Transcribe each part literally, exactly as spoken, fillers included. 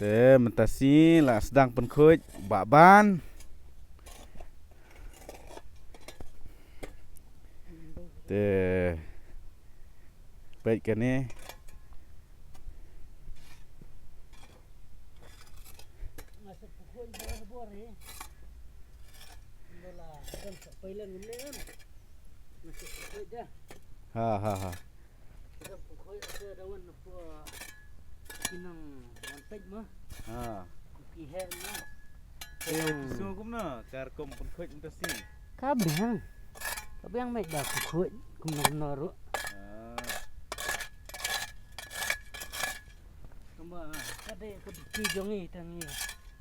Te mynta sngi la sdang pynkhuid ba ban. Te peit kane. Ha ha ha. Ki nang wan peit ma. Ha. Ki heh ma. Te ki sngew kumno ka rukom pynkhuid mynta sngi? Ka biang. Ka biang, meit ba pynkhuid kumno kumno ruh. Ha. Kumba ka dei ka duty jong ngi, tang ngi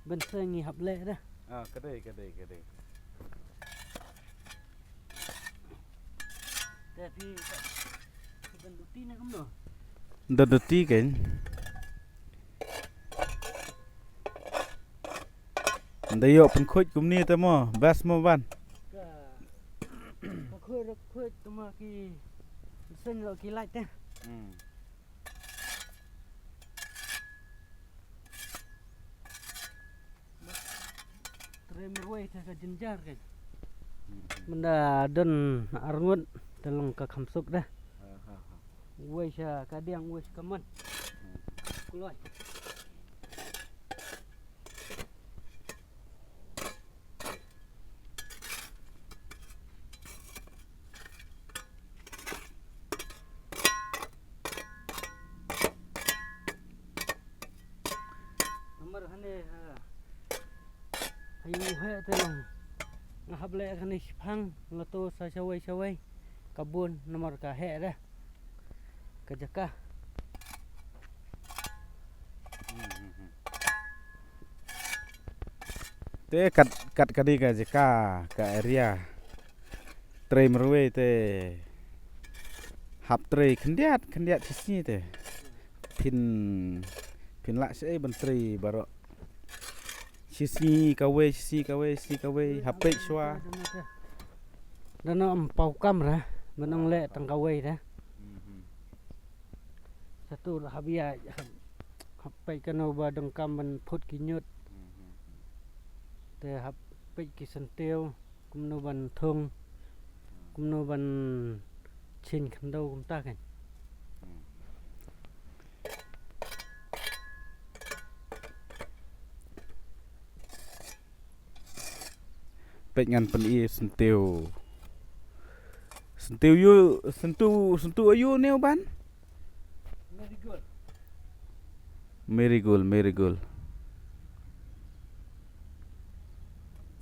ban sa ngi hap leh dah. Ah, ka dei, ka dei, ka dei. Te phi, phi don duty ne kumno? Don duty kan. Nda ïoh pynkhuid kumne te mo, best mo ban. Ka, ka khuid, ka khuid te mo ki seng lo ki light te. Hmm. Trei marwei te ka jynjar kan. Hmm. Mynta don arngut te long ka kham suk dah. Ha, ha, ha. Wei sha ka diang, wei sha ka mon. Hmm. Kuloi. Namar hane ha. Hayu he te long. Nga hap leh kane shipang, nga to sa shawei shawei. Ka bun namar ka heh dah. Ka jaka. Te kat, kat kane ka jaka, ka area. Trei marwei te hap trei khyndiat, khyndiat shi sngi te. Phin, phin lah shaei ban trei baroh. Shi sngi kawei, shi sngi kawei, shi sngi kawei, hap peit shuwa. Dang ym paw kam re, ban ong leh tang kawei re. Mhm. Satu hap ïa, hap, hap peit kano ba donkam ban phut ki ñiut. Mhm. Te hap peit ki syntiew, kumno ban thung, kumno ban ching khyndew kumta kan. Hmm. Peit ngan pyni syntiew. Syntiew ïu, syntiew, syntiew ïu ne u ban? Marigold. Marigold, marigold.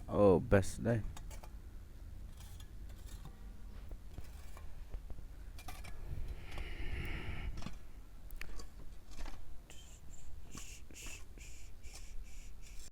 Oh, best dei.